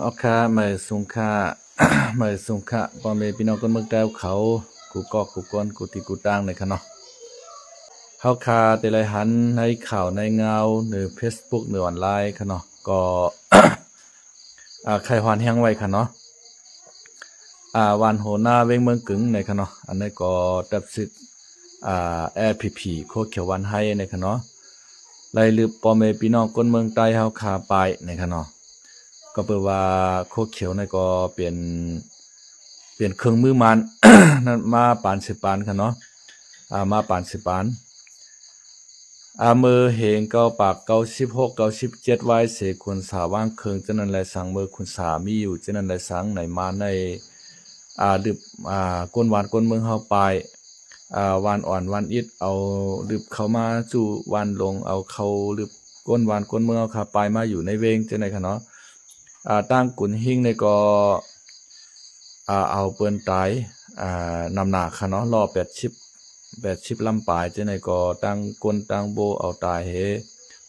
ອອກຄ່ະ ມາສູງຄ່ະ ມາສູງຄ່ະ ພໍ່ແມ່ພີ່ນ້ອງຄົນເມືອງໃຕ້ເຮົາ ກູ່ກອກກູ່ກອນ ກູ່ທີ່ກູ່ຕ່າງນະຄະເນາະ. ເຮົາຄ່ະໄດ້ໄດ້ຫັນໃນຂ່າວໃນງາວ ໃນເຟສບຸກ ໃນອອນລາຍຄະເນາະ ກໍ ອ່າ ໄຂ້ຮ້ອນແຮງໄວ້ຄະເນາະ ອ່າ ບ້ານໂຮນາ ເວັງເມືອງກຶງນະຄະເນາະ. ອັນນີ້ກໍຕັບຊຶກ ອ່າ ແອພີພີ ໂຄຂຽວວານໄຮນະຄະເນາະ ໄລ່ລຶບພໍ່ແມ່ພີ່ນ້ອງຄົນເມືອງໃຕ້ເຮົາຄ່າປາຍນະຄະເນາະ. ກໍເປີວ່າໂຄຂຽວນີ້ກໍເປັນ ເປັນເຄື່ອງມືມານ ນັ້ນມາປານສືບປານຄະເນາະ ອ່າ ມາປານສືບປານ. ອ່າ ເມື່ອເຮງເກົ້າປາກເກົ້າສິບຫົກ ເກົ້າສິບເຈັດ ວາຍເສຂຸນສາວາງເຄິ່ງ ຈັ່ງນັ້ນແຫຼະສັງ ເມື່ອຂຸນສາມີຢູ່ຈັ່ງນັ້ນແຫຼະສັງ ໃນມານໃນ ອ່າ ລຶບ ອ່າ ຄົນບ້ານຄົນເມືອງເຮົາປາຍ ອ່າ ບ້ານອ່ອນບ້ານອິດ ເອົາລຶບເຂົ້າມາສູ່ບ້ານຫຼົງ ເອົາເຂົ້າລຶບຄົນບ້ານຄົນເມືອງເຮົາຄ່າປາຍມາຢູ່ໃນເວັງຈັ່ງໃດຄະເນາະ. ອ່າ ຕັ້ງກຸນຫິງນີ້ກໍ ອ່າ ເອົາເພິ່ນຕາຍ ອ່າ ນຳໜ້າຄະເນາະ ລໍ້ແປດສິບ ແປດສິບລຳປາຍຈັ່ງໃດກໍ ຕັ້ງກົ້ນຕັ້ງໂບ້ເອົາຕາຍເຮ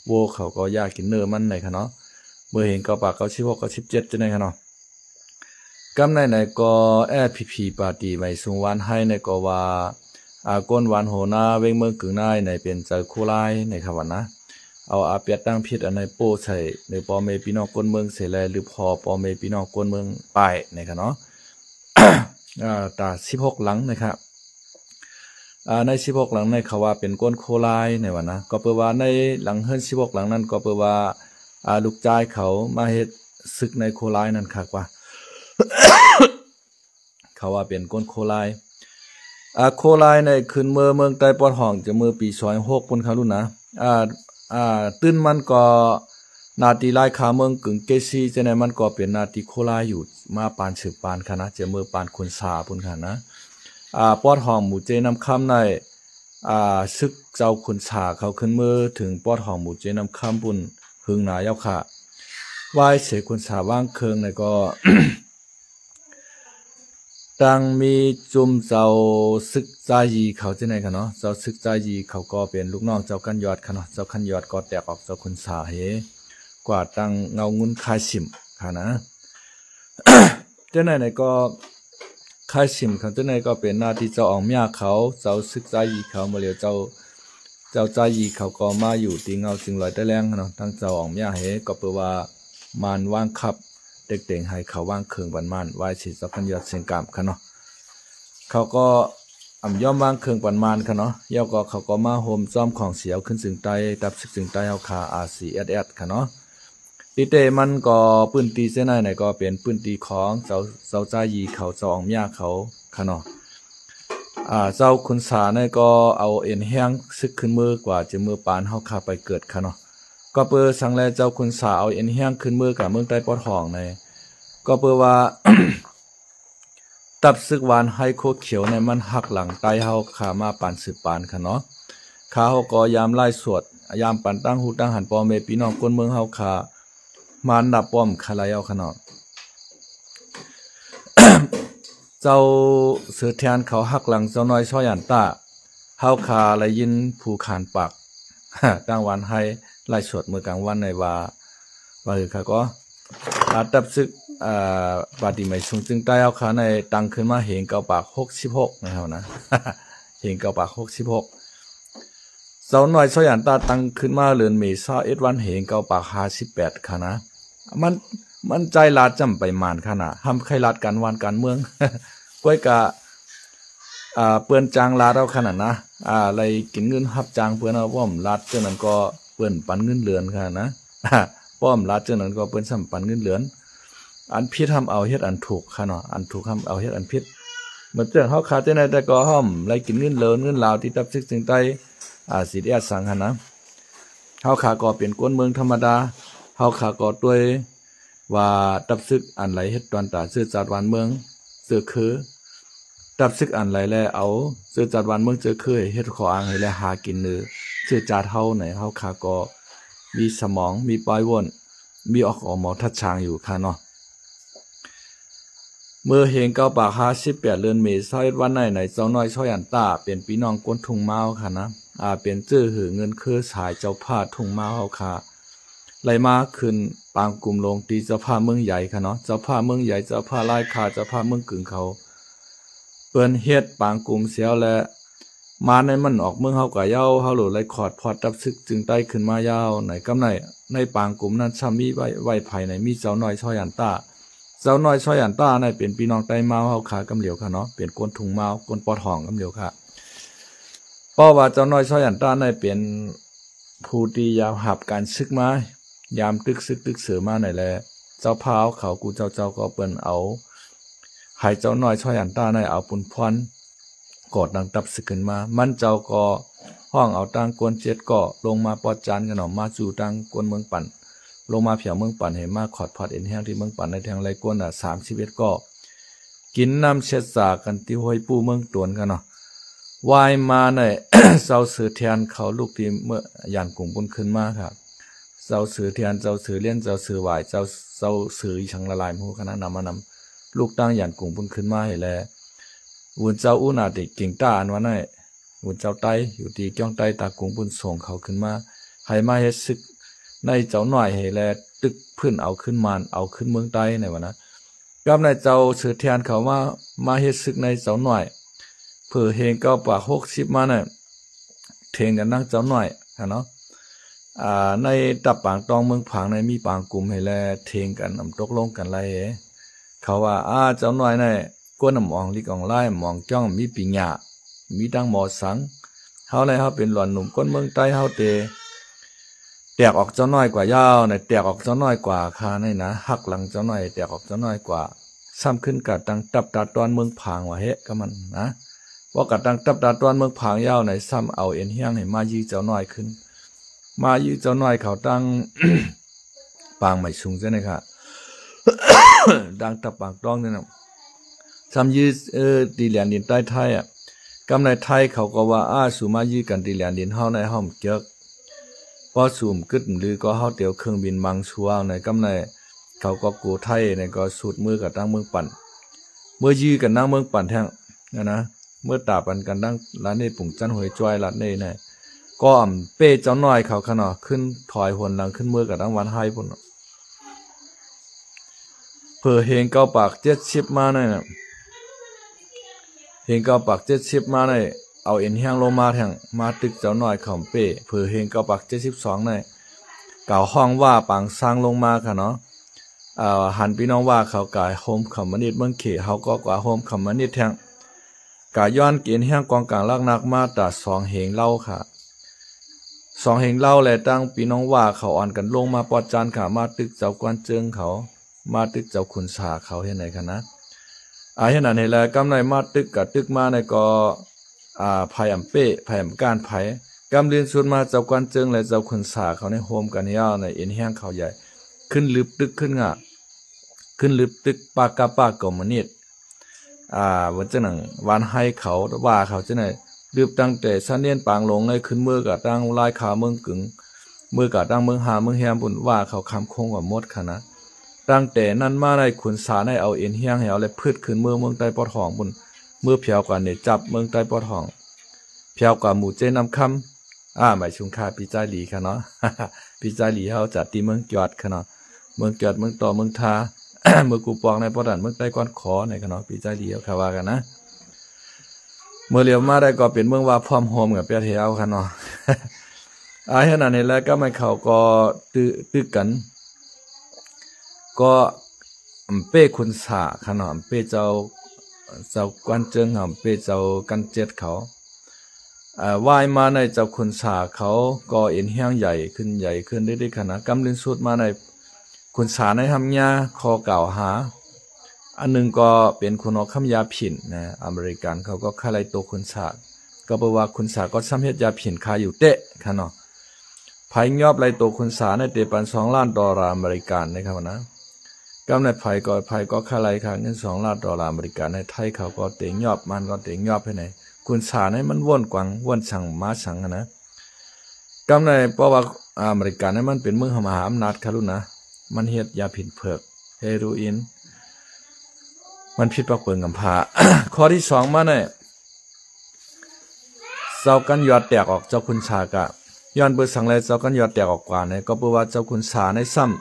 ໂບ້ເຂົາກໍຢາກກິນເນື້ອມັນໃດຄະເນາະ. ເມື່ອເຮງເກົ້າປາກເກົ້າສິບຫົກ ເກົ້າສິບເຈັດ ຈັ່ງໃດຄະເນາະ. ກຳໃນໃນກໍ ແອພີພີ ປາຕີໄໝສູງວານໄຮໃນກໍວ່າ ອ່າ ຄົນບ້ານໂຮນາ ເວັງເມືອງກຶງນາຍໃນເປັນເຈົ້າໂຄລາຍໃນຄະວ່ານະ ເອົາອາປຽດຕັ້ງຜິດອັນໃນໂປ້ໃສ່ໃນພໍ່ແມ່ພີ່ນ້ອງຄົນເມືອງເສແລ ຫຼື ພໍ່ພໍ່ແມ່ພີ່ນ້ອງຄົນເມືອງປາຍໃນຄະເນາະ. ອ່າ ຕາສິບຫົກຫຼັງນະຄະ ອ່າ ໃນສິບຫົກຫຼັງໃນເຂົາວ່າເປັນຄົນໂຄລາຍໃນວ່ານະ ກໍເປີວ່າໃນຫຼັງເຮືອນສິບຫົກຫຼັງນັ້ນ ກໍເປີວ່າ ອ່າ ລູກຊາຍເຂົາມາເຮັດສຶກໃນໂຄລາຍນັ້ນຄັກວ່າ ເຂົາວ່າເປັນຄົນໂຄລາຍ. ອ່າ ໂຄລາຍໃນຂຶ້ນເມືອເມືອງໃຕ້ປອດຫ້ອງຈະເມືອປີສອງພັນຫົກພຸ້ນຄະລຸນນະ. ອ່າ ອ່າ ຕື່ນມັນກໍໜ້າທີ່ລາຍຄາເມືອງກຶງເກຊີ ຈັ່ງໃດມັນກໍເປັນໜ້າທີ່ໂຄລາຍຢູ່ມາປານສືບປານຄະນະ ຈະເມືອປານຂຸນສາພຸ້ນຄະນະ. ອ່າ ປອດຫ້ອງໝູເຈນ້ຳຄຳໃນ ອ່າ ຊຶກເຈົ້າຂຸນສາເຂົາຂຶ້ນເມືອເຖິງປອດຫ້ອງໝູເຈນ້ຳຄຳພຸ້ນຫຶງໜາຍາວຄະ. ວາຍເສຂຸນສາວາງເຄິ່ງໃນກໍ ຕັ້ງມີຈຸ່ມເຈົ້າຊຶກຈາຢີເຂົາຈັ່ງໃດຄະເນາະ. ເຈົ້າຊຶກຈາຢີເຂົາກໍເປັນລູກນ້ອງເຈົ້າຂັນຍອດຄະເນາະ. ເຈົ້າຂັນຍອດກໍແຕກອອກເຈົ້າຂຸນສາເຮ ກວ່າຕັ້ງເງົາງຸນຄາຍສິມຄະນະ. ຈັ່ງໃດໃນກໍ ຄາຍສິມເຂົາຈັ່ງໃດກໍເປັນໜ້າທີ່ເຈົ້າອອງມຽເຂົາ ເຈົ້າຊຶກຈາຢີເຂົາ. ເມື່ອຫຼຽວເຈົ້າ ເຈົ້າຈາຢີເຂົາກໍມາຢູ່ຕີເງົາຈຶ່ງລອຍໃຕ້ແລງເນາະ ທັງເຈົ້າອອງມຽເຮ ກໍເປີວ່າມານວາງຄັບເຕັກເຕັງໃຫ້ເຂົາວາງເຄື່ອງປັນມານ ວາຍເສເຈົ້າຂັນຍອດເຊງກາມຄະເນາະ. ເຂົາກໍອຳຍອມວາງເຄື່ອງປັນມານຄະເນາະ. ແລ້ວກໍເຂົາກໍມາໂຮມຈອມຂອງສຽວຂຶ້ນຈຶ່ງໃຕ້ ຕັບຊຶກຈຶ່ງໃຕ້ເຮົາຄາ ອາຊີເອສເອສ ຄະເນາະ. ຕິເຕມັນກໍພື້ນທີ່ເຊັ່ນໃດໃນກໍເປັນພື້ນທີ່ຂອງເຈົ້າ ເຈົ້າຈາຢີເຂົາ ເຈົ້າອອງມຽເຂົາຄະເນາະ. ອ່າ ເຈົ້າຂຸນສາໃນກໍເອົາເອັນແຮງຊຶກຂຶ້ນເມືອກວ່າຈະເມືອປານເຮົາຄາໄປເກີດຄະເນາະ. ກໍເປີສັງແລເຈົ້າຂຸນສາເອົາເອັນແຮງຂຶ້ນເມືອກະເມືອງໃຕ້ປອດຫ້ອງໃນ ກໍເປີວ່າ ຕັບຊຶກວານໄຮໂຄຂຽວໃນມັນຫັກຫຼັງໃຕ້ເຮົາຄາມາປານສືບປານຄະເນາະ. ຂ້າເຮົາກໍຍາມລາຍສວດ ຍາມປັນຕັ້ງຫູຕັ້ງຫັນພໍ່ແມ່ພີ່ນ້ອງຄົນເມືອງເຮົາຄາ ມານັບປ້ອມຄາໄລເອົາຄະເນາະ. ເຈົ້າເສືອແທນເຂົາຫັກຫຼັງເຈົ້ານ້ອຍຊອຍອັນຕາ ເຮົາຄາໄດ້ຍິນຜູ້ຂານປາກ ຕັ້ງວານໄຮລາຍສວດເມື່ອກາງວັນໃນວ່າ ວ່າຄືຄະກໍ ອ່າ ຕັບຊຶກ ອ່າ ປາຕີໄໝສູງຈຶ່ງໃຕ້ເຮົາຄາໃນຕັ້ງຂຶ້ນມາເຮງເກົ້າປາກຫົກສິບຫົກນະເຮົານະ ເຮງເກົ້າປາກຫົກສິບຫົກ. ເຈົ້ານ້ອຍຊອຍອັນຕາຕັ້ງຂຶ້ນມາເດືອນເມສາເອັດວັນເຮງເກົ້າປາກຫ້າສິບແປດຄະນະ. ມັນ ມັນໃຈລາດຈຳໄປມານຄະນະ ຫ້າມໃຄ່ລາດການວານການເມືອງ ກ້ອຍກະ ອ່າ ເພິ່ນຈ້າງລາດເອົາຂະໜາດນະ ອ່າ ໄດ້ກິນເງິນຮັບຈ້າງເພິ່ນເອົາ ປ້ອມລາດເທື່ອນັ້ນກໍເພິ່ນປັນເງິນເດືອນຂະໜາດນະ ປ້ອມລາດເທື່ອນັ້ນກໍເພິ່ນຊ້ຳປັນເງິນເດືອນ. ອັນຜິດຫ້າມເອົາເຮັດອັນຖືກຂະເນາະ ອັນຖືກຫ້າມເອົາເຮັດອັນຜິດ. ເໝືອນເຈົ້າເຮົາຂາດຈັ່ງໃດແຕ່ກໍຫ້ອມໄດ້ກິນເງິນເດືອນເງິນລາວທີ່ຕັບຊຶກຈຶ່ງໃຕ້ ອາ ຊີເອສ ສັງຫັ້ນນະ. ເຮົາຂ້າກໍເປັນຄົນເມືອງທຳມະດາ ເຮົາຂ້າກໍດ້ວຍວ່າຕັບຊຶກອັນໃດເຮັດຕອນຕາເຊື້ອຊາດບ້ານເມືອງເຊື້ອຄື ຕັບຊຶກອັນໃດແລເອົາເຊື້ອຊາດບ້ານເມືອງເຈີຄືເຮັດຂໍ້ອ້າງໃຫ້ແລຫາກິນເນີເຊື້ອຊາດເຮົາໃນ ເຮົາຂ້າກໍມີສະໝອງ ມີປາຍວົນ ມີອອກອອກໝໍທັດສາງຢູ່ຂ້າເນາະ. ເມື່ອເຮງເກົ້າປາກຫ້າສິບແປດເດືອນເມສາເອັດວັນໃນໃນ ເຈົ້ານ້ອຍຊອຍອັນຕາເປັນພີ່ນ້ອງຄົນທຸ່ງມາວຂ້ານະ ອາ ເປັນເຈີຫືອເງິນເຄືອສາຍເຈົ້າພາດທຸ່ງມາວເຮົາຂ້າ ໄດ້ມາຂຶ້ນປາງກຸມລົງທີ່ເຈົ້າພາບເມືອງໃຫຍ່ຄ່ະເນາະ, ເຈົ້າພາບເມືອງໃຫຍ່ ເຈົ້າພາບລາຍຄາ ເຈົ້າພາບເມືອງກຶງເຂົາ ເພິ່ນເຮັດປາງກຸມເສຍແລ້ວ ມາໃນມັນອອກເມືອງເຮົາກະຍາວ ເຮົາໂລດໄດ້ຂອດພອດຈັບສຶກຈຶ່ງໄຕ້ຂຶ້ນມາຍາວ ໃນກຳໃນ ໃນປາງກຸມນັ້ນຊ້ຳມີໄວ້ ໄວ້ໃຜໃນ ມີເຈົ້ານ້ອຍຊອຍອັນຕາ. ເຈົ້ານ້ອຍຊອຍອັນຕານັ້ນເປັນພີ່ນ້ອງໄຕ້ມາວເຮົາຄາກຳດຽວຄ່ະເນາະ, ເປັນຄົນທຸງມາວ ຄົນປອດຫ້ອງກຳດຽວຄ່ະ. ເພາະວ່າເຈົ້ານ້ອຍຊອຍອັນຕານັ້ນເປັນຜູ້ທີ່ຢາກຮັບການສຶກມາ ຍາມຕຶກຊຶກຕຶກເສີມານັ້ນແຫຼະ ເຈົ້າພາບເຂົາກູ່ເຈົ້າເຈົ້າກໍເພິ່ນເອົາ ໃຫ້ເຈົ້ານ້ອຍຊອຍອັນຕານັ້ນເອົາປຸນພອນ ກໍຕັ້ງທັບຊຶກຂຶ້ນມາ ມັນເຈົ້າກໍຮ້ອງເອົາຕັ້ງຄົນເຈັດກໍລົງມາປອດຈານກັນເນາະ ມາສູ່ຕັ້ງຄົນເມືອງປັນ ລົງມາແຖວເມືອງປັນ ໃຫ້ມາຂອດພອດເອັນແຮງທີ່ເມືອງປັນ ໃນແທງໄລ່ຄົນນະ ສາມສິບເອັດກໍ ກິນນ້ຳເຊັດສາກັນທີ່ຫ້ວຍປູ້ເມືອງຕົນກັນເນາະ. ວາຍມາໃນ ເຈົ້າເສືອແທນເຂົາລຸກທີ່ເມືອງຢານກຸງພຸ້ນຂຶ້ນມາຄ່ະ. ເຈົ້າເສືອແທນ ເຈົ້າເສືອລຽນ ເຈົ້າເສືອຫວາຍ ເຈົ້າ ເຈົ້າເສືອອີ່ຫຍັງຫຼາຍໆ ບໍ່ຮູ້ຄະນະ ນຳມານຳ ລຸກຕັ້ງຢານກຸງພຸ້ນຂຶ້ນມາໃຫ້ແລ ວຸນເຈົ້າອຸນາຕິເກັ່ງຕ້າ ອັນວ່ານັ້ນ ບຸນເຈົ້າໄຕ້ ຢູ່ທີ່ກ້ຽງໃຕ້ຕາກຸງພຸ້ນ ສົ່ງເຂົາຂຶ້ນມາ ໃຫ້ມາເຮັດຊຶກໃນເຈົ້ານ້ອຍໃຫ້ແລ ຕຶກຟື້ນເອົາຂຶ້ນມານ ເອົາຂຶ້ນເມືອງໃຕ້ໃນວ່ານະ. ກັບໃນເຈົ້າເສືອແທນເຂົາມາ ມາເຮັດຊຶກໃນເຈົ້ານ້ອຍ ເພີເຮງເກົ້າປາກຫົກສິບມານັ້ນ ເຖງກັນນຳເຈົ້ານ້ອຍຫັ້ນເນາະ. ອ່າ ໃນຕັບປາງຕ້ອງເມືອງຜາງໃນ ມີປາງກຸມໃຫ້ແລ ເຖງກັນ ອຳຕົກລົງກັນໄລ່ ເຂົາວ່າ ອາ ເຈົ້ານ້ອຍໃນ ກວນອຳອອງລິກອອງລາຍ ອຳອອງຈ້ອງ ມີປີຍາ ມີຕັ້ງໝໍສັງ ເຮົາໃນເຮົາເປັນຫຼວນໜຸ່ມຄົນເມືອງໃຕ້ ເຮົາເຕ ແຕກອອກເຈົ້ານ້ອຍກວ່າຍາວໃນ ແຕກອອກເຈົ້ານ້ອຍກວ່າຄ່າໃນນະ ຫັກຫຼັງເຈົ້ານ້ອຍ ແຕກອອກເຈົ້ານ້ອຍກວ່າ ຊ້ຳຂຶ້ນກະຕັ້ງຕັບຕາຕ້ອນເມືອງຜາງວ່າເຫະ ກະມັນນະ ບໍ່ກະຕັ້ງຕັບຕາຕ້ອນເມືອງຜາງຍາວໃນ ຊ້ຳເອົາເອັນແຮງໃຫ້ມາຢື້ເຈົ້ານ້ອຍຂຶ້ນ ມາຢື້ເຈົ້ານ້ອຍເຂົາຕັ້ງ ປາງໄໝສູງຈັ່ງໃດຄະ ດັ່ງຕະປາງຕ້ອງນີ້ນະ ຊ້ຳຢື້ ເອີ ຕີແຫຼນດິນໃຕ້ໄທອະ ກຳໃນໄທເຂົາກໍວ່າ ອາ ສູມາຢື້ກັນຕີແຫຼນດິນເຮົາໃນ ເຮົາເຈີກ ພໍສູມກຶດຫຼືກໍເຮົາຕຽວເຄື່ອງບິນມັງຊວງໃນ ກຳໃນເຂົາກໍໂກໄທໃນ ກໍສູດມືກັບຕັ້ງເມືອງປັນ ເມືອຢື້ກັນນຳເມືອງປັນແທ້ງນັ້ນນະ ເມືອຕາປັນກັນດັ່ງລາດເນ ປຸງຈັນ ຫ້ວຍຈ້ອຍ ລາດເນໃນ ກໍອຳເປ້ເຈົ້ານ້ອຍເຂົາຄະເນາະ ຂຶ້ນຖອຍຫົນຫຼັງຂຶ້ນເມືອກັບຕັ້ງວັນໄຮພຸ້ນ ເພີເຮງເກົ້າປາກເຈັດສິບມາໃນນະ ເຮງເກົ້າປາກເຈັດສິບມາໃນ ເອົາເອັນແຮງລົງມາແທ້ງ ມາຕຶກເຈົ້ານ້ອຍເຂົາເປ້ ເພີເຮງເກົ້າປາກເຈັດສິບສອງໃນ ກະຮ້ອງວ່າປາງຊ້າງລົງມາຄະເນາະ ເອີ ຫັນພີ່ນ້ອງວ່າເຂົາກະໂຮມຄອມມູນິດເມືອງເຂ ເຮົາກໍກະໂຮມຄອມມູນິດແທ້ງ ກະຍ້ອນເກນແຮງກອງກາງລັກໜັກມາຕາສອງເຮງເລົ່າຄະ ສອງເຮງເລົ່າແລະ ຕັ້ງພີ່ນ້ອງວ່າເຂົາອ່ອນກັນລົງມາປອດຈານຄະ ມາຕຶກເຈົ້າກວານເຈິງເຂົາ ມາຕຶກເຈົ້າຂຸນສາເຂົາເຮັດໃດຄະນະ ອາ ເຮັດນັ້ນເຮັດແລ ກຳໃນມາຕຶກກະຕຶກມາໃນກໍ ອາ ໃຜອຳເປ້ ໃຜອຳການໃຜ ກຳລື່ນສຸດມາເຈົ້າກວານເຈິງ ແລະ ເຈົ້າຂຸນສາເຂົາໃນໂຮມກັນຍາວໃນ ເອັນແຮງເຂົາໃຫຍ່ ຂຶ້ນລຶບຕຶກຂຶ້ນງາ ຂຶ້ນລຶບຕຶກປາກະປາກຄອມມູນິດ ອາ ວ່າຈັ່ງນັ້ນ ວານໄຮເຂົາ ວ່າເຂົາຈັ່ງໃດ ລຶບຕັ້ງແຕ່ຊະເນນປາງຫຼົງໃນ ຂຶ້ນເມືອກະຕັ້ງລາຍຄາເມືອງກຶງ ເມືອກະຕັ້ງເມືອງຮາເມືອງແຮມພຸ້ນ ວ່າເຂົາຄຳຄົງວ່າໝົດຄະນະ ຕັ້ງແຕ່ນັ້ນມາໃນຂຸນສາໃນເອົາເອັນແຮງໃຫ້ເອົາແລະ ພືດຂຶ້ນເມືອເມືອງໃຕ້ປອດຫ້ອງພຸ້ນ ເມືອແຜວກວ່າເນຈັບເມືອງໃຕ້ປອດຫ້ອງ ແຜວກວ່າໝູ່ເຈ້ນ້ຳຄຳ ອາ ໝາຍສຸງຄາ ປີຈາຍຫຼີຄະເນາະ ປີຈາຍຫຼີເຮົາຈາກທີ່ເມືອງຈອດຄະເນາະ ເມືອງຈອດ ເມືອງຕໍ່ ເມືອງທາ ເມືອງກູປອງໃນປອດນັ້ນ ເມືອງໃຕ້ກວານຂໍໃນຄະເນາະ ປີຈາຍຫຼີເຮົາຄະວ່າກັນນະ ເມື່ອລຽວມາໄດ້ກໍເປັນເມືອງວ່າພ້ອມໂຮມກັບແປດແຖວຄະເນາະ ອາ ເຮັດນັ້ນເຮັດແລ້ວກໍແມ່ນເຂົາກໍຕຶ ຕຶກກັນ ກໍ ອຳເປ້ຂຸນສາຄະເນາະ ອຳເປ້ເຈົ້າ ເຈົ້າກວານເຈິງ ອຳເປ້ເຈົ້າກັນເຈັດເຂົາ ອາ ວາຍມາໃນເຈົ້າຂຸນສາເຂົາກໍເອັນແຮງໃຫຍ່ຂຶ້ນ ໃຫຍ່ຂຶ້ນເລື້ອຍໆຄະນະ ກຳລຶນສຸດມາໃນຂຸນສາໃນຮັບຍາຂໍ້ກ່າວຫາ ອັນໜຶ່ງກໍເປັນຂຸນອອກຄຳຢາຜິນນະ ອາເມລິກັນເຂົາກໍຄາໄລ່ໂຕຂຸນສາ ກໍເພາະວ່າຂຸນສາກໍຊຳເຮັດຢາຜິນຂາຍຢູ່ເຕະຄະເນາະ ໃຜຍອບໄລ່ໂຕຂຸນສາໃນເຕປັນສອງລ້ານໂດລາອາເມລິກັນເດ້ຄະນະ ກຳໃນໃຜກໍ ໃຜກໍຄາໄລ່ຄ່າເງິນສອງລ້ານໂດລາອາເມລິກັນໃນ ໄທເຂົາກໍເຕຍອບ ມັນກໍເຕຍອບໃຫ້ໃນ ຂຸນສາໃນມັນວົນກວາງ ວົນສັງມາສັງຫັ້ນນະ ກຳໃນ ເພາະວ່າອາເມລິກັນໃນມັນເປັນເມືອງມະຫາອຳນາດຄະລຸນນະ ມັນເຮັດຢາຜິນເຜືອກ ເຮໂຣອິນ ມັນຜິດປັກເປິງກຳພ້າ ຂໍ້ທີສອງມາໃນ ເຈົ້າກັນຢອດແຕກອອກ ເຈົ້າຂຸນສາກະ ຍ້ອນເປີດສັງແລເຈົ້າກັນຍອດແຕກອອກກວ່າໃນ ກໍເປີວ່າເຈົ້າຂຸນສາໃນຊ້ຳ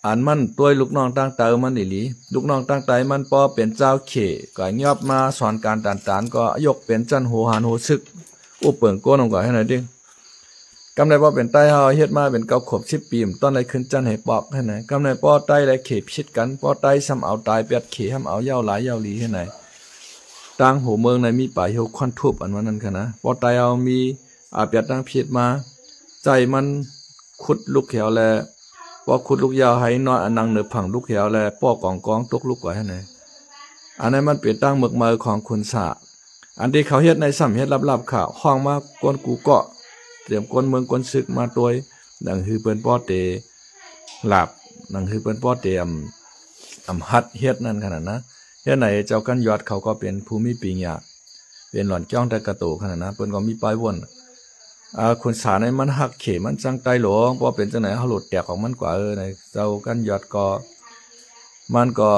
ອັນມັນຕົວລູກນ້ອງຕ່າງໃຕ້ມັນອີ່ຫຼີ ລູກນ້ອງຕ່າງໃຕ້ມັນພໍເປັນເຈົ້າເຂ ກໍຍອບມາສອນການຕານຕານ ກໍຍົກເປັນຈັນໂຫຫານໂຫຊຶກ ອຸບເປິງໂກ້ນອອກກວ່າໃຫ້ໜ້ອຍເດ້. ກຳໃດພໍເປັນໃຕ້ເຮົາເຮັດມາເປັນເກົ້າຂວບສິບປີ ມັນຕ້ອນໄດ້ຂຶ້ນຈັນໃຫ້ປອກໃຫ້ນະ ກຳໃດພໍໃຕ້ແລເຂຜິດກັນ ພໍໃຕ້ຊ້ຳເອົາຕາຍແປດເຂ ຊ້ຳເອົາເຍົາຫຼາຍເຍົາຫຼີໃຫ້ນະ ຕ່າງຫົວເມືອງໃນມີປາຍຫົວຄວັນທຸບ ອັນວ່ານັ້ນຄະນະ ພໍໃຕ້ເຮົາມີ ອາ ແປດຕັ້ງຜິດມາ ໃຈມັນຂຸດລຸກແຖວແລ ພໍຂຸດລຸກຍາວໃຫ້ນອນອັນນັງເໜີຜັງລຸກແຖວແລ ປໍກອງກອງຕົກລຸກໄວ້ຫັ້ນແຫຼະ ອັນນັ້ນມັນເປັນຕັ້ງເມືອກໃໝ່ຂອງຂຸນສາ ອັນທີ່ເຂົາເຮັດໃນຊ້ຳເຮັດລັບໆ ຂ້າ ຮ້ອງມາກວນກູເກາະ ຕຽມກວນເມືອງກວນຊຶກມາໂຕຍ ໜັງຮືເພິ່ນປໍເຕ ລາບ ໜັງຮືເພິ່ນປໍເຕ ອຳ ອຳຫັດເຮັດນັ້ນຂະໜາດນະ ເຮັດໃນເຈົ້າກັນຍອດເຂົາກໍເປັນຜູ້ມີປີຍາ ເປັນຫຼອນຈ້ອງແຕ່ກະໂຕຂະໜາດນະ ເພິ່ນກໍມີປາຍວົນ ອາ ຂຸນສາໃນມັນຮັກເຂ ມັນຈັ່ງໃຕ້ຫຼວງ ບໍ່ເປັນຈັ່ງໃດ ເຮົາໂລດແຕກອອກມັນກວ່າ ເອີ ໃນເຈົ້າກັນຍອດກໍ ມັນກໍ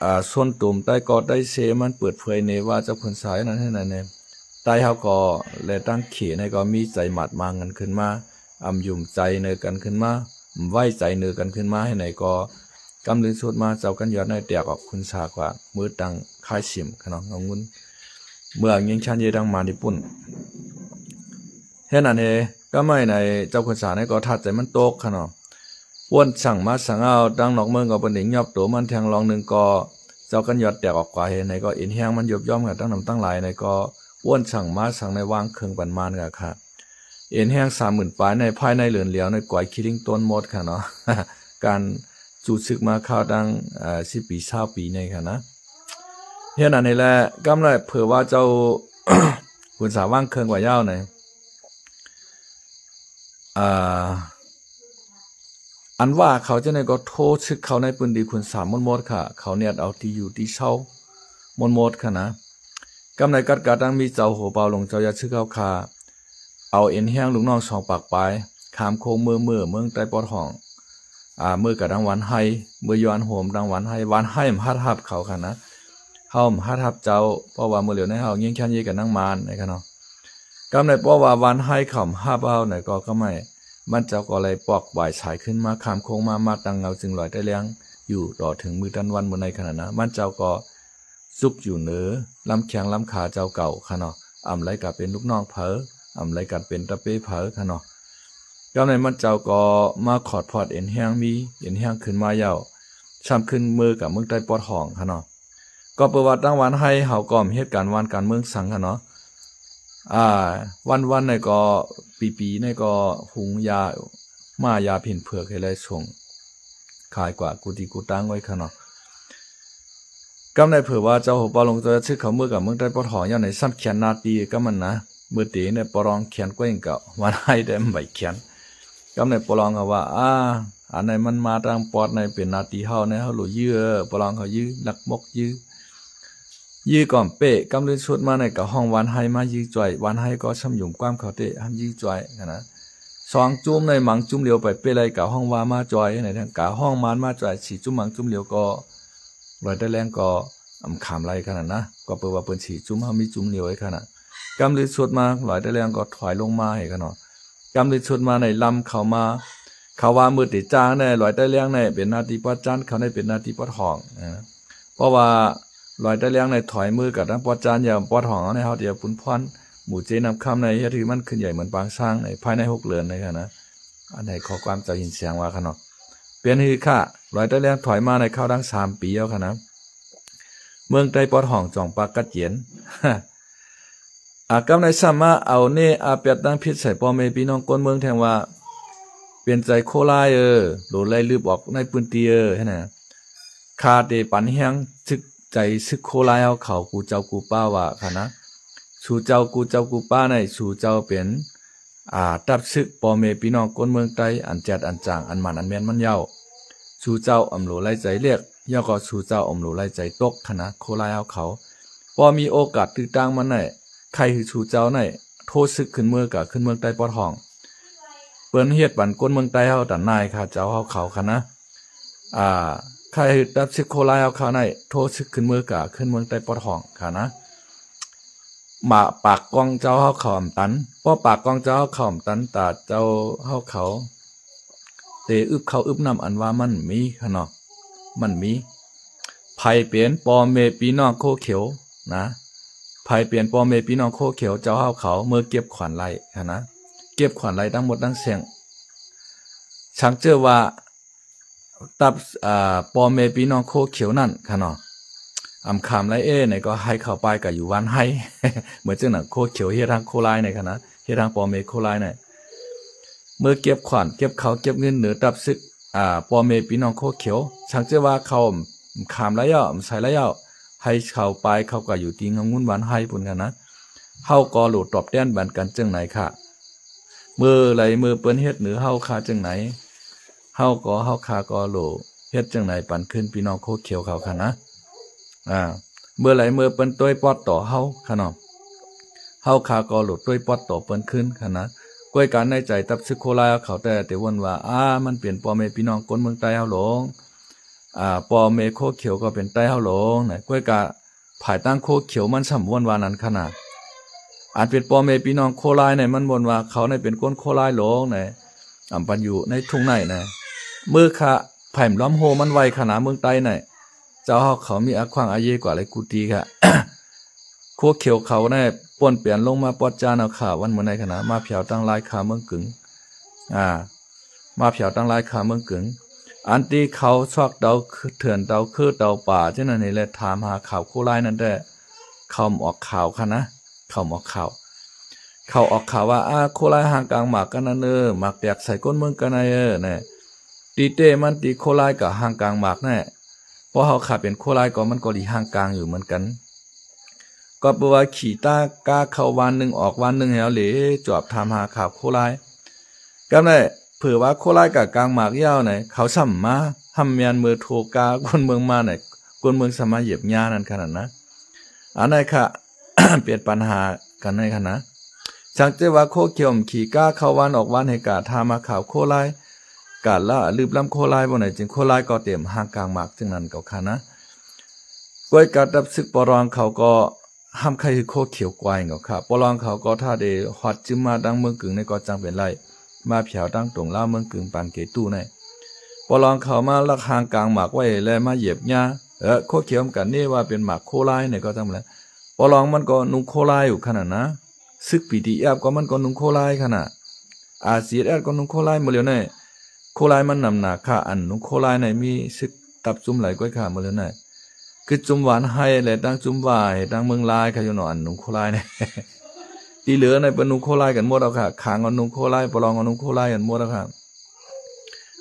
ອາ ຊົນຕຸມໃຕ້ກໍໃຕ້ເຊ ມັນເປີດເຜີຍເນວ່າເຈົ້າຂຸນສານັ້ນໃຫ້ນັ້ນແນ່ ໃຕ້ເຮົາກໍ ແລະ ຕັ້ງເຂໃນກໍມີໃຈໝາດມາງກັນຂຶ້ນມາ ອຳຍຸມໃຈເນີກັນຂຶ້ນມາ ໄວ້ໃຈເນີກັນຂຶ້ນມາໃຫ້ໃນກໍ ກຳລຶນສຸດມາເຈົ້າກັນຍອດໃນແຕກອອກຂຸນສາກວ່າ ມືຕັ້ງຄ້າຍສິມຂະນ້ອງເອົາງຸ່ນ ເມືອງຍິງຊານເຢດັ່ງມາຍີ່ປຸ່ນ ເຮັດນັ້ນເຮ ກະໄໝໃນເຈົ້າຂຸນສາໃນກໍທາດໃຈມັນຕົກຂະເນາະ ປ້ວນສັງມາສັງເອົາ ຕັ້ງນອກເມືອງກໍເປັນເດັກຍອບໂຕມັນແທງລອງໜຶ່ງກໍ ເຈົ້າກັນຍອດແຕກອອກກວ່າເຮໃນກໍເອັນແຮງມັນຍົບຍ່ອມກັນຕັ້ງນຳຕັ້ງຫຼາຍໃນກໍ ອ້ວນສັງມາສັງໃນວາງເຄິ່ງປັນມານກະຂະ ເອັນແຮງສາມໝື່ນປາຍໃນພາຍໃນເຫຼືອນຫຼຽວໃນກວາຍຄີລິງຕົ້ນໝົດຂະເນາະ ການສູ້ຊຶກມາຄາວຕັ້ງ ອາ ສິບປີຊາວປີໃນຂະນະ ເຮັດອັນນີ້ແຫຼະ ກຳໄດ້ເຜີວ່າເຈົ້າ ຂຸນສາວາງເຄິ່ງກວ່າຍາວໃນ ອາ ອັນວ່າເຂົາຈັ່ງໃດກໍໂທຊຶກເຂົ້າໃນພື້ນທີ່ຂຸນສາໝົດໆ ຂະ ເຂົາແນດເອົາທີ່ຢູ່ທີ່ເຊົາໝົດໆ ຂະນະ ກຳໃດກັດກາຕັ້ງມີເຈົ້າໂຫເປົາຫຼົງເຈົ້າຢາຊຶກເຮົາຂະ ເອົາເອັນແຮງລູກນ້ອງສອງປາກປາຍ ຂ້າມໂຄ້ງເມືອ ເມືອ ເມືອງໃຕ້ປອດຫ້ອງ ອາ ເມືອກະດັງວັນໄຮ ເມືອຢູ່ອັນໂຮມດັງວັນໄຮ ວັນໄຮມັນຮັດຮັບເຂົາຂະນະ ເຮົາມັນຮັດຮັບເຈົ້າ ເພາະວ່າມື້ຫຼຽວໃນເຮົາຍິງແຄນເຢກັນນັງມານໃນຂະເນາະ ກຳໃດເພາະວ່າວັນໄຮເຂົາຮັບເຮົາໃນກໍກະໄໝ ມັນເຈົ້າກໍໄດ້ປອກບາຍສາຍຂຶ້ນມາ ຂ້າມໂຄ້ງມາ ມາຕັ້ງເງົາຈຶ່ງລອຍໃຕ້ແລງຢູ່ຕໍ່ເຖິງມື້ຕັນວັນມື້ໃນຂະນະນະ ມັນເຈົ້າກໍ ສຸກຢູ່ເໜີລຳແຂ້ງລຳຂາເຈົ້າເກົ່າຂະເນາະ ອຳໄລກະເປັນລູກນ້ອງເຜີ ອຳໄລກະເປັນຕະເປເຜີຂະເນາະ ກຳໃດມັນເຈົ້າກໍມາຂອດພອດເອັນແຮງມີ ເອັນແຮງຂຶ້ນມາຍາວ ຊ້ຳຂຶ້ນເມືອກະເມືອງໃຕ້ປອດຫ້ອງຂະເນາະ ກໍເປີວ່າຕັ້ງວັນໄຮເຮົາກໍເຮັດການວານການເມືອງສັງຂະເນາະ ອາ ວັນໆ ໃນກໍປີໆ ໃນກໍຫຸງຢາ ມ້າຢາຜິນເຜືອກໃຫ້ແລສົ່ງ ຂາຍກວ່າກູຕີກູຕັງໄວ້ຂະເນາະ ກຳໃດເຜີວ່າເຈົ້າໂຫເປົາຫຼົງເຈົ້າຊຶກເຂົາເມືອກະເມືອງໃຕ້ປອດຫ້ອງ ຍ້ອນໃນຊ້ຳແຂນໜ້າຕີກະມັນນະ ເມືອຕີໃນປະລອງແຂນກວ່າຫຍັງກະວັນໄຮໄດ້ໃບແຂນ ກຳໃດປະລອງເຂົາວ່າ ອາ ອັນໃດມັນມາທາງປອດໃນເປັນໜ້າຕີເຮົາໃນເຮົາໂລດຢື້ ປະລອງເຂົາຢື້ ນັກມົກຢື້ ຢື້ກໍເປະ ກຳລື່ນສຸດມາໃນກະຮ້ອງວັນໄຮມາຢື້ຈ່ອຍ ວັນໄຮກໍຊຳຫຍຸມກວ້າມເຂົາເຕະຫັ້ນຢື້ຈ່ອຍຫັ້ນນະ ສອງຈຸ້ມໃນມັງຈຸ້ມຫຼຽວໄປເປະໄລກະຮ້ອງວ່າມາຈ່ອຍໃນທາງກາ ຮ້ອງມານມາຈ່ອຍ ສີ່ຈຸ້ມມັງຈຸ້ມຫຼຽວກໍ ລອຍໃຕ້ແລງກໍອຳຂາມໄລຂະໜາດນະ ກໍເປີວ່າເພິ່ນສີ່ຈຸ້ມເຮົາມີຈຸ້ມຫຼຽວໃຫ້ຂະໜາດ ກຳລືດສຸດມາ ລອຍໃຕ້ແລງກໍຖອຍລົງມາໃຫ້ຂະໜາດ ກຳລືດສຸດມາໃນລຳເຂົ້າມາ ເຂົາວ່າມື້ຕີຈ້າງໃນລອຍໃຕ້ແລງໃນເປັນໜ້າທີ່ປອດຈັນ ເຂົາໃນເປັນໜ້າທີ່ປອດຫ້ອງ ເພາະວ່າລອຍໃຕ້ແລງໃນຖອຍມືກັບທາງປອດຈັນ ຢ່າປອດຫ້ອງເຮົາໃນເຮົາທີ່ຈະປຸນພອນ ໝູເຈນ້ຳຄຳໃນເຮັດໃຫ້ມັນຂຶ້ນໃຫຍ່ເໝືອນປາງຊ້າງໃນພາຍໃນຫົກເດືອນໃນຂະນະ ອັນໃນຂໍ້ຄວາມເຈົ້າຫີນແສງວ່າຂະເນາະ ເປັນຮືຂະ ລອຍໃຕ້ແລງຖອຍມາໃນຄາວດັ່ງສາມປີແລ້ວຂະນະ ເມືອງໃຕ້ປອດຫ້ອງຈອງປາກກັດເຢັນ ອາ ກຳໃນຊ້ຳມາເອົາເນອາແປດຕັ້ງຜິດໃສ່ພໍ່ແມ່ພີ່ນ້ອງຄົນເມືອງແທງວ່າ ເປັນໃຈໂຄລາຍເອີ ໂລໄລລືບອອກໃນພື້ນທີ່ເອີ ຫັ້ນນະ ຂ້າເຕປັນແຮງຊຶກໃຈຊຶກໂຄລາຍເຮົາເຂົາ ກູເຈົ້າກູປ້າວ່າຂະນະ ສູ່ເຈົ້າກູເຈົ້າກູປ້າໃນສູ່ເຈົ້າເປັນ ອາ ຕັບຊຶກພໍ່ແມ່ພີ່ນ້ອງຄົນເມືອງໃຕ້ ອັນແຈດອັນຈາງ ອັນໝານອັນແມ່ນມັນເຍົາ ສູ່ເຈົ້າອຳໂລໄລໃຈເລກ ແລ້ວກໍສູ່ເຈົ້າອຳໂລໄລໃຈຕົກຂະນະ ໂຄລາຍເຮົາເຂົາ ພໍມີໂອກາດຕື້ຕ່າງມັນໃນ ໃຄ່ຄືສູ່ເຈົ້າໃນ ໂທຊຶກຂຶ້ນເມືອກະຂຶ້ນເມືອງໃຕ້ປອດຫ້ອງ ເປີນເຮັດປັນຄົນເມືອງໃຕ້ເຮົາຕັນນາຍຂ້າເຈົ້າເຮົາເຂົາຂະນະ ອາ ໃຄ່ຄືຕັບຊຶກໂຄລາຍເຮົາເຂົາໃນ ໂທຊຶກຂຶ້ນເມືອກະຂຶ້ນເມືອງໃຕ້ປອດຫ້ອງຂະນະ ມາປາກກອງເຈົ້າເຮົາເຂົາອຳຕັນ, ເພາະປາກກອງເຈົ້າເຮົາເຂົາອຳຕັນ ຕາເຈົ້າເຮົາເຂົາເຕອຶບເຂົ້າອຶບນ້ຳ ອັນວ່າມັນມີຂະເນາະ, ມັນມີ. ໃຜເປັນພໍ່ແມ່ພີ່ນ້ອງໂຄຂຽວນະ, ໃຜເປັນພໍ່ແມ່ພີ່ນ້ອງໂຄຂຽວ ເຈົ້າເຮົາເຂົາເມືອເກັບຂວັນໄລ່ຫັ້ນນະ, ເກັບຂວັນໄລ່ທັງໝົດທັງແສ້ງ. ສັງເຈີວ່າ ຕັບ ອ່າ ພໍ່ແມ່ພີ່ນ້ອງໂຄຂຽວນັ້ນຂະເນາະ ອຳຄາມໄລເອ ນີ້ກໍໃຫ້ເຂົ້າໄປກໍຢູ່ວັນໄຮ ເໝືອນຈັ່ງນັ້ນ ໂຄຂຽວເຮັດທາງໂຄລາຍນີ້ຂະນະ ເຮັດທາງພໍ່ແມ່ໂຄລາຍນີ້ ເມື່ອເກັບຂວັນເກັບເຂົ້າເກັບເງິນເໜືອຕັບຊຶກ ອ່າ ພໍ່ແມ່ພີ່ນ້ອງໂຄຂຽວ ສັງເຈີວ່າເຂົາຄາມໄລແລ້ວ ໃສ່ໄລແລ້ວ ໃຫ້ເຂົ້າໄປ ເຂົາກໍຢູ່ຕິງຫະງຸນວັນໄຮພຸ້ນຂະນະ ເຮົາກໍໂຫຼດຕອບແທນບັນກັນຈັ່ງໃດຄະ ເມື່ອໃດເມື່ອເພິ່ນເຮັດເໜືອເຮົາຄາຈັ່ງໃດ ເຮົາກໍ ເຮົາຄາກໍໂຫຼເຮັດຈັ່ງໃດປັນຄືນພີ່ນ້ອງໂຄຂຽວເຂົາຄະນະ ອ່າ ເມື່ອໃດເມື່ອເພິ່ນໂຕຍປອດຕໍ່ເຮົາຄະເນາະ ເຮົາຄາກໍໂຫຼໂຕຍປອດຕໍ່ເພິ່ນຄືນຄະນະ ກວຍການໃນໃຈຕັບຊຶກໂຄລາຍເຂົາແຕ່ແຕ່ວົນວ່າ ອ່າ ມັນເປັນພໍ່ແມ່ພີ່ນ້ອງຄົນເມືອງໃຕ້ເຮົາຫຼວງ ອ່າ ພໍ່ແມ່ໂຄຂຽວກໍເປັນໃຕ້ເຮົາຫຼວງນະ ກວຍກາ ພາຍໃຕ້ໂຄຂຽວມັນຊ່ຳວົນວ່ານັ້ນຂະນາດ ອັນເປັນພໍ່ແມ່ພີ່ນ້ອງໂຄລາຍໃນມັນວົນວ່າເຂົາໃນເປັນຄົນໂຄລາຍຫຼວງໃນ ອຳປັນຢູ່ໃນທຸງໃນໃນ ເມື່ອຄະ ໃຜມລ້ອມໂຮມັນໄວຂະນາດເມືອງໃຕ້ໃນ ເຈົ້າເຮົາເຂົາມີອາຂວາງອາເຍກວ່າຫຼາຍກູຕີກະ ໂຄຂຽວເຂົາໃນປ່ນປ່ຽນລົງມາປອດຈານເອົາຂ້າວັນມື້ໃນຂະນາດ ມາຜຽວຕັ້ງລາຍຄາເມືອງກຶງ ອ່າ ມາຜຽວຕັ້ງລາຍຄາເມືອງກຶງ ອັນທີ່ເຂົາຊອກເຕົາເຖື່ອນເຕົາຄືເຕົາປ່າຈັ່ງນັ້ນນີ້ແຫຼະ ຖາມຫາຂ່າວໂຄລາຍນັ້ນແຕ່ ເຂົາອອກຂ່າວຄະນະ ເຂົາອອກຂ່າວ ເຂົາອອກຂ່າວວ່າ ອາ ໂຄລາຍຫາງກາງໝາກກັນນະເນີ ໝາກແຕກໃສ່ກົ້ນເມືອງກັນນະເອີ ແນ່ ຕີເຕ້ມັນຕີໂຄລາຍກະຫາງກາງໝາກແນ່ ເພາະເຮົາຂ້າເປັນໂຄລາຍກໍມັນກໍດີຫາງກາງຢູ່ເໝືອນກັນ ກໍເພາະວ່າຂີ່ຕາກ້າເຂົ້າວານໜຶ່ງອອກວານໜຶ່ງແລ້ວເລ ຈອບຖາມຫາຂ່າວໂຄລາຍ ກຳໄດ້ ເຜີວ່າໂຄລາຍກະກາງໝາກຍາວໃນ ເຂົາຊ່ຳມາ ຫ້ຳແມ່ນເມີໂທກ້າຄົນເມືອງມາໃນ ຄົນເມືອງສາມາດຢຽບຫຍ້ານັ້ນຂະໜາດນະ ອັນໃດຄະ ເປັນປັນຫາກັນໃນຂະນະ ສັງເກດວ່າໂຄຂຽວຂີ່ກ້າເຂົ້າວານອອກວານໃຫ້ກະຖາມຫາຂ່າວໂຄລາຍ ກະລະລືບລຳໂຄລາຍບໍ່ໃນ ຈຶ່ງໂຄລາຍກໍເຕັມຫາງກາງໝາກ ຈຶ່ງນັ້ນກໍຂະນະ ກວຍກາຕັບຊຶກປອລອງເຂົາກໍ ຫ້າມໃຄ່ຄືໂຄຂຽວກວາຍເຂົາ ປະລອງເຂົາກໍຖ້າໄດ້ຮອດຈຶມມາຕັ້ງເມືອງກຶງໃນກໍຈັ່ງເປັນໄລ ມາແຜວຕັ້ງຕົງລາວເມືອງກຶງປາງເກຕູ້ໃນ ປະລອງເຂົາມາລັກຫາງກາງໝາກໄວ້ແລະມາຢຽບຫຍ້າ ເອີ ໂຄຂຽວກັນນີ້ວ່າເປັນໝາກໂຄລາຍໃນກໍຈັ່ງເປັນໄລ ປະລອງມັນກໍນຸ່ງໂຄລາຍຢູ່ຂະໜາດນະ ຊຶກ ບີທີເອັຟ ກໍມັນກໍນຸ່ງໂຄລາຍຂະໜາດ ອາຊີເອັສ ກໍນຸ່ງໂຄລາຍໝົດແລ້ວໃນ ໂຄລາຍມັນນຳໜ້າຄ່າ ອັນນຸ່ງໂຄລາຍໃນມີຊຶກ ຕັບຈຸ້ມຫຼາຍກວ່າຂ້າມື້ເລີນນະ ຄືຈຸ້ມຫວານໄຮ ແລະ ຕັ້ງຈຸ້ມຫວາຍ ຕັ້ງເມືອງລາຍ ຂະຢູ່ເນາະ ອັນນຸ່ງໂຄລາຍນະ ທີ່ເຫຼືອໃນເພິ່ນນຸ່ງໂຄລາຍກັນໝົດແລ້ວຄ່າ ຂາງກໍນຸ່ງໂຄລາຍ ປະລອງກໍນຸ່ງໂຄລາຍກັນໝົດແລ້ວຄ່າ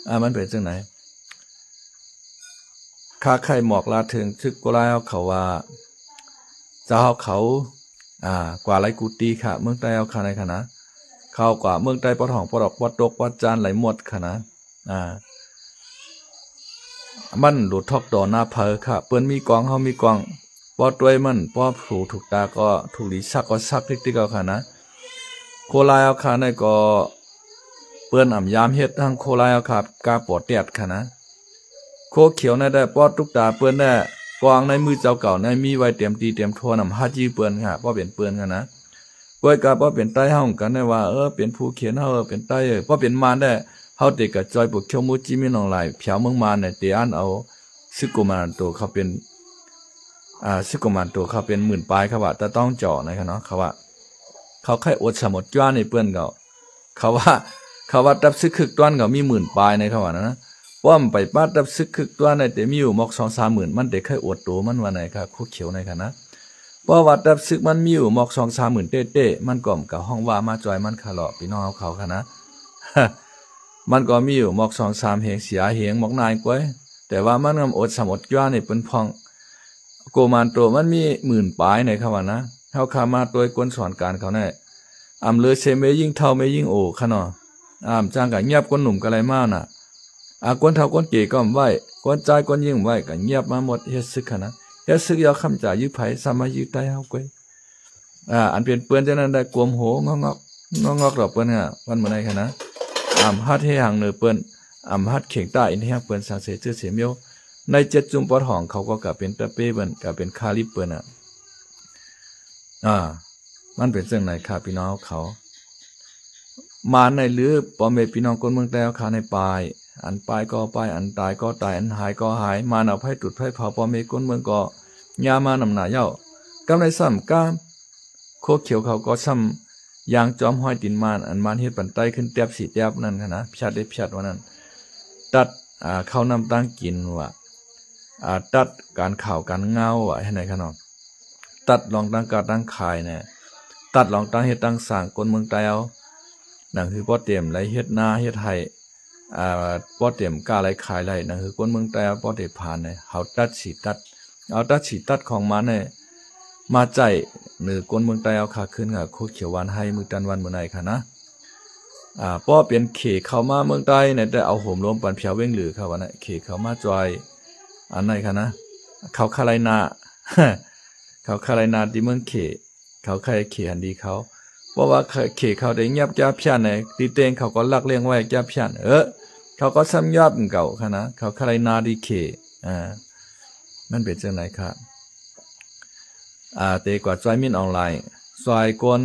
ອາ ມັນເປັນຈັ່ງໃດ ຂ້າໄຂ່ໝອກລາເຖິງຊຶກໂຄລາຍເຂົາວ່າ ເຈົ້າເຂົາ ອາ ກວ່າຫຼາຍກູຕີຄ່າ ເມືອງໃຕ້ເຮົາຄ່າໃນຂະນະ ເຂົາກວ່າເມືອງໃຕ້ປອດຫ້ອງ ປອດອອກ ປອດຕົກ ປອດຈານຫຼາຍໝົດຂະນະ ອາ ມັນໂຫຼດທອກຕໍ່ໜ້າເຜີຄ່ະ ເພິ່ນມີກອງ ເຮົາມີກອງ ພໍຕົວຍມັນ ພໍຖືກຕາກໍຖືກລີ ສັກກໍສັກຕິກໆ ເອົາຂະນະ ໂຄລາຍເຮົາຂະໃນກໍ ເພິ່ນອຳຍາມເຮັດທັງໂຄລາຍເຮົາຂະ ກາປໍແຕດຂະນະ ໂຄຂຽວໃນແຕ່ ພໍຕຸກຕາເພິ່ນແດ່ ກອງໃນມືເຈົ້າເກົ່າໃນມີໄວ້ເຕັມຕີເຕັມທົ່ວນຳ ຫາຈື່ເພິ່ນຂະ ພໍເປັນເພິ່ນຂະນະ ກວຍກາພໍເປັນໃຕ້ເຮົາກັນໄດ້ວ່າ ເອີ ເປັນພູຂຽນເຮົາ ເອີ ເປັນໃຕ້ ເອີ ພໍເປັນມານແດ່ ເຮົາເຕກະຈອຍ ພວກຂຽວມູຈີ່ມິນອອງລາຍ ແຜວເມືອງມານໃນ ເຕອັນເອົາຊຶກໂກມານໂຕເຂົາເປັນ ອາ ຊຶກໂກມານໂຕເຂົາເປັນໝື່ນປາຍ ເຂົາວ່າຕາຕ້ອງຈໍໃນຂະເນາະ ເຂົາວ່າ ເຂົາໄຄອດສະໝົດຈວນໃຫ້ເພິ່ນເຂົາ ເຂົາວ່າ ເຂົາວ່າຕັບຊຶກຄຶກຕວນເຂົາມີໝື່ນປາຍໃນ ເຂົາວ່ານັ້ນນະ ປ້ອມໄປປາດຕັບຊຶກຄຶກຕວນໃນ ແຕ່ມີຢູ່ໝອກສອງສາມໝື່ນ ມັນແຕ່ໄຄອດໂຕມັນວ່າໃນຄ່ະ ໂຄຂຽວໃນຂະນະ ເພາະວ່າຕັບຊຶກມັນມີຢູ່ໝອກສອງສາມໝື່ນເຕ້ໆ ມັນກໍກະຮ້ອງວ່າມາຈອຍມັນຄະເລາະ ພີ່ນ້ອງເຮົາເຂົາຂະນະ ມັນກໍມີຢູ່ໝອກສອງສາມແຮງ ສີ່ຫ້າແຮງ ໝອກໜ້ອຍກວ່າ ແຕ່ວ່າມັນກໍອດສຳອດຈວນໃຫ້ເພິ່ນພອງ ໂກມານໂຕມັນມີໝື່ນປາຍໃນ ເຂົາວ່ານະ ເຮົາຂ້າມາໂຕຍຄົນສອນການເຂົາແນ່ ອຳເລີເຊເມຍິງເຖົ້າເມຍິງໂອຂະເນາະ ອາ ຈາງກະງຽບ ຄົນໜຸ່ມກະໄລມານະ ອາ ຄົນເຖົ້າຄົນເກກໍບໍ່ໄວ້ ຄົນຊາຍຄົນຍິງບໍ່ໄວ້ ກະງຽບມາໝົດ ເຮັດຊຶກຂະນະ ເຮັດຊຶກຢາກຄຳຈາຍຢື້ໃຜ ສາມາດຢື້ໄຕເຮົາກວຍ ອາ ອັນເປັນເປື້ອນຈັ່ງນັ້ນໄດ້ກວມໂຫງອກໆ ງອກໆດອກເພິ່ນຫາ ວັນມື້ໃນຂະນະ ອຳຫັດເຮຫັງເໜີເພິ່ນ ອຳຫັດເຂງຕ້າອິນແຮງເພິ່ນ ສັງເສເຈີເສມຽວ ໃນເຈັດຈຸມປອດຫ້ອງເຂົາກໍກະເປັນຕະເປເພິ່ນ ກະເປັນຄາລິບເພິ່ນນະ ອາ ມັນເປັນຈັ່ງໃດຄະພີ່ນ້ອງເຮົາເຂົາ? ມານໃນຫຼືພໍ່ແມ່ພີ່ນ້ອງຄົນເມືອງໃຕ້ເຮົາຄະໃນປາຍ, ອັນປາຍກໍປາຍ, ອັນຕາຍກໍຕາຍ, ອັນຫາຍກໍຫາຍ, ມານເອົາໄຟຈູດໄຟເຜົາພໍ່ແມ່ຄົນເມືອງກໍຍາມມານຳໜ້າເຍົາ. ກຳໃດຊ້ຳກາມ ໂຄຂຽວເຂົາກໍຊ້ຳ ຢ່າງຈອມຮອຍຕີນມານ, ອັນມານເຮັດປັນໄຕຂຶ້ນແຕັບສີ່ແຕັບນັ້ນຫັ້ນນະ, ພຽດເດ້ພຽດວ່ານັ້ນ, ຕັດ ອ່າ ເຂົ້ານ້ຳຕາງກິນວ່າ, ອ່າ ຕັດການຂ່າວການງາວວ່າ ເຮັດໃດຄະເນາະ, ຕັດລອງຕັ້ງຄ້າຕັ້ງຂາຍແນ່, ຕັດລອງຕັ້ງເຮັດຕັ້ງສ້າງຄົນເມືອງໃຕ້ເຮົາ, ໜັງຄືພໍເຕັມໄດ້ເຮັດນາເຮັດໄຮ່, ອ່າ ພໍເຕັມຄ້າໄດ້ຂາຍໄດ້, ໜັງຄືຄົນເມືອງໃຕ້ເຮົາພໍໄດ້ຜ່ານແນ່, ເຮົາຕັດສີຕັດ ເອົາຕັດສີຕັດຂອງມານໃຫ້ມາໃຊ້ໃນຄົນເມືອງໃຕ້ເຮົາຄະ ຄືນຫາໂຄຂຽວຫວານໄຮ່ມື້ຕັນວັນມື້ໃນຄະນະ. ອ່າ ພໍເປັນເຂເຂົ້າມາເມືອງໃຕ້ໃນແຕ່ເອົາໂຫມລົມປັນພຽວເວັງຫຼືຄະວ່ານະ, ເຂເຂົ້າມາຊ່ອຍອັນໃດຄະນະ, ເຂົາຄະໄລນາ ເຂົາຄະໄລນາທີ່ເມືອງເຂ ເຂົາຄະໄລເຂຫັ້ນດີເຂົາ, ເພາະວ່າເຂເຂົາໄດ້ຫຍັບຈາພຽນໃນ ຕີເຕັງເຂົາກໍລັກລ້ຽງໄວ້ຈາພຽນ, ເອີ ເຂົາກໍຊ້ຳຫຍັບເກົ່າຄະນະ, ເຂົາຄະໄລນາດີເຂ ອ່າ ມັນເປັນຈັ່ງໃດຄະ? ອ່າ ເຕກວ່າຊ່ອຍມິນອອນລາຍ ຊ່ອຍຄົນ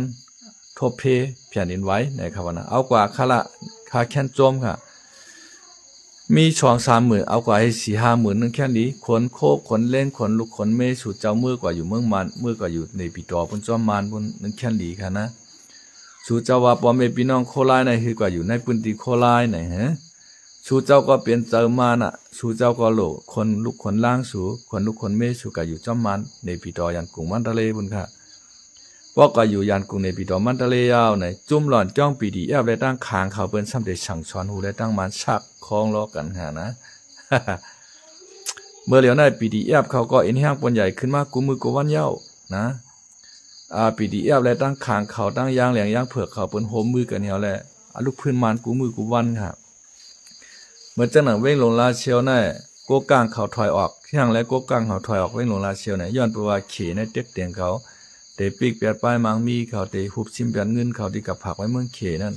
ທົບເພແຜ່ນດິນໄຫວໃນຄະວ່ານະ, ເອົາກວ່າຄາລະຄາແຄນໂຈມຄະ, ມີສອງສາມໝື່ນ ເອົາກວ່າໃຫ້ສີ່ຫ້າໝື່ນ ໜຶ່ງແຄນດີ, ຂົນໂຄ ຂົນເລັງ ຂົນລຸກ ຂົນເມ ສູ່ເຈົ້າມື້ກວ່າຢູ່ເມືອງມານ ມື້ກວ່າຢູ່ເນປີຕໍພຸ້ນ ຈອມມານພຸ້ນ ໜຶ່ງແຄນດີຄະນະ. ສູ່ເຈົ້າວ່າພໍ່ແມ່ພີ່ນ້ອງໂຄລາຍໃນ ຄືກວ່າຢູ່ໃນພື້ນທີ່ໂຄລາຍໃນ ເຮີ ສູ່ເຈົ້າກໍເປັນເຈົ້າມານະ, ສູ່ເຈົ້າກໍໂຫຼ ຂົນລຸກຂົນລາງສູ່ ຂົນລຸກຂົນເມ ສູ່ກໍຢູ່ຈອມມານ ເນປີຕໍ ຢານກຸງ ມັນຕະເລພຸ້ນຄະ. ພວກກໍຢູ່ຢ້ານກຸງເນປີຕໍ ມັນຕະເລຍາວໃນ ຈຸ້ມຫຼອນຈ້ອງ ປີດີແອັບ ແລະ ຕັ້ງຂ້າງເຂົາ ເພິ່ນຊ້ຳໄດ້ສັ່ງສອນຮູ້ ແລະ ຕັ້ງມານຊັກຄອງລໍ້ກັນຫານະ. ເມື່ອຫຼຽວໃນ ປີດີແອັບ ເຂົາກໍເອັນແຮງປ່ວນໃຫຍ່ຂຶ້ນມາກູ່ມື້ກູ່ວັນຍາວນະ. ອາ ປີດີແອັບ ແລະ ຕັ້ງຂ້າງເຂົາ ຕັ້ງຢ່າງແຫຼງຢ່າງເຜືອກເຂົາ ເພິ່ນໂຮມມືກັນແຮງແລະ ອາ ລຸກຟື້ນມານກູ່ມື້ກູ່ວັນຫາ. ເໝືອນຈັ່ງໜັງເວັງຫຼວງລາຊຽວໃນ ກົກກາງເຂົາຖອຍອອກ ຫຍັງແລະ ກົກກາງເຂົາຖອຍອອກເວັງຫຼວງລາຊຽວໃນ ຍ້ອນເພາະວ່າເຂໃນເຕັກຕຽງເຂົາ ເຕປິກແປດປ້າຍມັງມີເຂົາ ເຕຮຸບຊິມແປດເງິນເຂົາທີ່ກັບຝາກໄວ້ເມືອງເຂນັ້ນ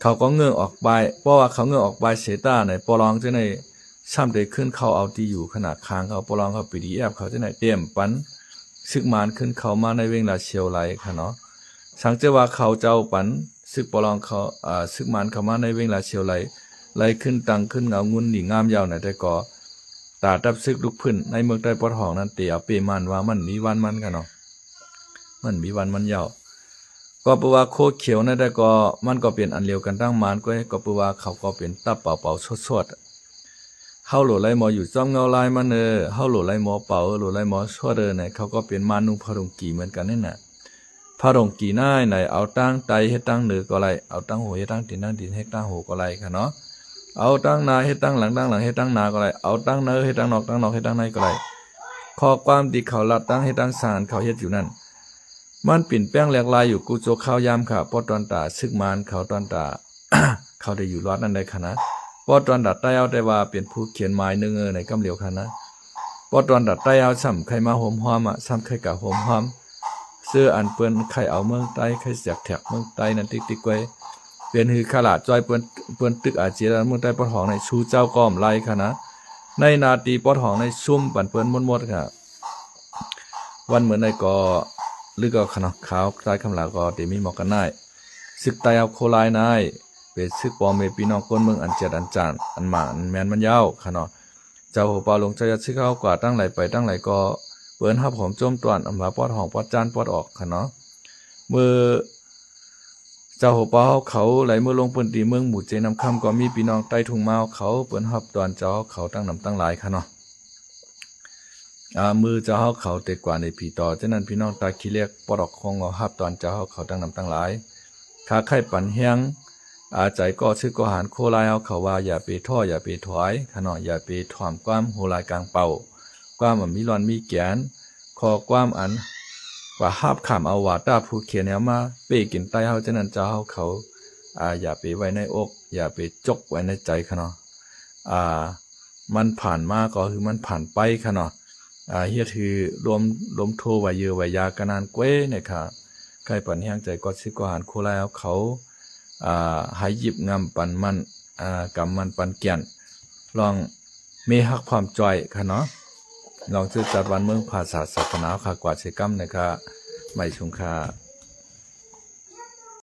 ເຂົາກໍເງີອອກໄປ. ເພາະວ່າເຂົາເງີອອກໄປເສຍຕາໃນ ປອລອງຈັ່ງໃດ ຊ້ຳໄດ້ຂຶ້ນເຂົ້າເອົາທີ່ຢູ່ຂະໜາດຂ້າງເຂົາ ປອລອງເຂົາ ປີດີແອັບ ເຂົາຈັ່ງໃດ ເຕມປັນ ຊຶກມານຂຶ້ນເຂົ້າມາໃນເວງລາຊຽວໄຫຼຄະເນາະ. ສັງເຈວ່າເຂົາເຈົ້າປັນ ຊຶກປະລອງເຂົາ ອາ ຊຶກມານເຂົ້າມາໃນເວງລາຊຽວໄຫຼ ໄຫຼຂຶ້ນຕັ້ງຂຶ້ນເງົາງຸ່ນດີງາມຍາວໃນ ແຕ່ກໍຕາຕັບຊຶກລຸກຟື້ນໃນເມືອງໃຕ້ປອດຫ້ອງນັ້ນ ເຕເອົາເປ້ມານວ່າມັນມີວັນມັນກະເນາະ ມັນມີວັນມັນຍາວ. ກໍເປີວ່າໂຄຂຽວນັ້ນ ແຕ່ກໍມັນກໍເປັນອັນລຽວກັນຕັ້ງມານ ກໍ ກໍເປີວ່າເຂົາກໍເປັນຕັບເປົ່າເປົ່າສວດໆ ເຮົາໂຫຼໄລໝໍຢູ່ຈ້ອມເງົາລາຍມັນເອີ ເຮົາໂຫຼໄລໝໍເປົ່າ ໂຫຼໄລໝໍສວດເອີ ໃນເຂົາກໍເປັນມານນຸ່ງຜ້າດົງກີເໝືອນກັນນີ້ນະ. ຜ້າດົງກີນາຍໃນ ເອົາຕັ້ງໃຕ້ເຮັດຕັ້ງເໜີກໍໄດ້ ເອົາຕັ້ງຫົວເຮັດຕັ້ງຕີນ ຕັ້ງຕີນເຮັດຕັ້ງຫົວກໍໄດ້ຄະເນາະ. ເອົາຕັ້ງໜ້າເຮັດຕັ້ງຫຼັງ ຕັ້ງຫຼັງເຮັດຕັ້ງໜ້າກໍໄດ້ ເອົາຕັ້ງໃນເຮັດຕັ້ງນອກ ຕັ້ງນອກເຮັດຕັ້ງໃນກໍໄດ້. ຂໍ້ຄວາມທີ່ເຂົາລັດຕັ້ງເຮັດຕັ້ງສ້າງ ເຂົາເຮັດຢູ່ນັ້ນ ມັນປິ່ນແປງແຫຼກຫຼາຍຢູ່ກູ່ຊົ່ວຄາວຍາມຄະ ເພາະຕອນຕາຊຶກມານເຂົາ ຕອນຕາເຂົາໄດ້ຢູ່ລອດນັ້ນໄດ້ຄະນະ. ເພາະຕອນຕາໄຕ້ເຮົາ ແຕ່ວ່າເປັນຜູ້ຂຽນໝາຍໜຶ່ງເອີ ໃນກຳຫຼຽວຄະນະ. ເພາະຕອນຕາໄຕ້ເຮົາ ຊ້ຳໄຄມາໂຮມຮ່ອມ ຊ້ຳໄຄກະໂຮມຮ່ອມ ເຊິ່ງອັນເພິ່ນໄຄເອົາເມືອງໃຕ້ ໄຄແສກແທກເມືອງໃຕ້ນັ້ນຕິກໆໄວ້ ເປັນຮືຄະຫຼາດຈ້ອຍເພິ່ນ ເພິ່ນຕຶກອາເຈຍນເມືອງໃຕ້ປອດຫ້ອງໃນ ຊູເຈົ້າກໍບໍ່ໄດ້ຄະນະ. ໃນໜ້າທີ່ປອດຫ້ອງໃນຊຸມປັນເພິ່ນໝົດໆຄະ. ວັນເມື່ອໃດກໍ ຫຼືກໍຂະເນາະ ຂ່າວໃຕ້ຄຳລາວກໍເຕມີໝໍກະໜ້າຍ ຊຶກໃຕ້ເຮົາໂຄລາຍນາຍ ເປັນຊຶກພໍ່ແມ່ພີ່ນ້ອງຄົນເມືອງອັນແຈດອັນຈານ ອັນໝານອັນແມ່ນມັນຍາວຄະເນາະ. ເຈົ້າຫົວເປົ່າຫຼົງເຈົ້າຍອດຊຶກເຮົາກວ່າຕັ້ງໄຫຼໄປຕັ້ງໄຫຼກໍ ເປີນຮັບຫອມໂຈມຕ້ອນອຳລາປອດຫ້ອງປອດຈານປອດອອກຄະເນາະ. ເມື່ອເຈົ້າຫົວເປົ່າເຮົາເຂົາໄຫຼເມືອລົງພື້ນທີ່ເມືອງໝູເຈນ້ຳຄຳ ກໍມີພີ່ນ້ອງໃຕ້ທຸງມາວເຂົາ ເປີນຮັບຕ້ອນເຈົ້າເຮົາເຂົາຕັ້ງນຳຕັ້ງຫຼາຍຄະເນາະ. ອາ ມື້ເຈົ້າເຮົາເຂົາເຕກວ່າໃນຜີຕໍ່ ຈາກນັ້ນພີ່ນ້ອງຕາຂີ້ເຫຼັກປອດອອກຄົງເອົາຮັບຕ້ອນເຈົ້າເຮົາເຂົາຕັ້ງນຳຕັ້ງຫຼາຍ. ຂ້າໄຄປັນແຮງ ອາ ໃຈກໍຊຶກກໍຫານໂຄລາຍເຮົາເຂົາວ່າ ຢ່າໄປທໍ້ ຢ່າໄປຖອຍຂະເນາະ ຢ່າໄປຖ່ອມຄວາມໂຫລາຍກາງເປົາ ຄວາມອັນມີລອນມີແກນ ຂໍ້ຄວາມອັນວ່າຫາບຂ້າມເອົາຫວາຕາຜູ້ຂຽນແນວມາເປ້ກິນໃຕ້ເຮົາ ຈາກນັ້ນເຈົ້າເຮົາເຂົາ ອາ ຢ່າໄປໄວ້ໃນອົກ ຢ່າໄປຈົກໄວ້ໃນໃຈຂະເນາະ. ອາ ມັນຜ່ານມາກໍຄືມັນຜ່ານໄປຄະເນາະ. ອາ ເຮັດຄືລົມ ລົມໂທໄວເຢີໄວຢາກະນານເກວນະຄະ. ໄຄປັນແຮງໃຈກໍຊຶກກໍຫານໂຄລາຍເຮົາເຂົາ ອາ ໃຫ້ຢິບງຳປັນໝັ້ນ ອາ ກຳໝັ້ນປັນແກ່ນ ລອງມີຮັກພວາມຈ່ອຍຄະເນາະ. ລອງຊື່ຈັດວັນເມືອງພາສາສາສະໜາເຮົາຄະ ກວາດເສກຳນະຄະ ໄໝສູງຄະ.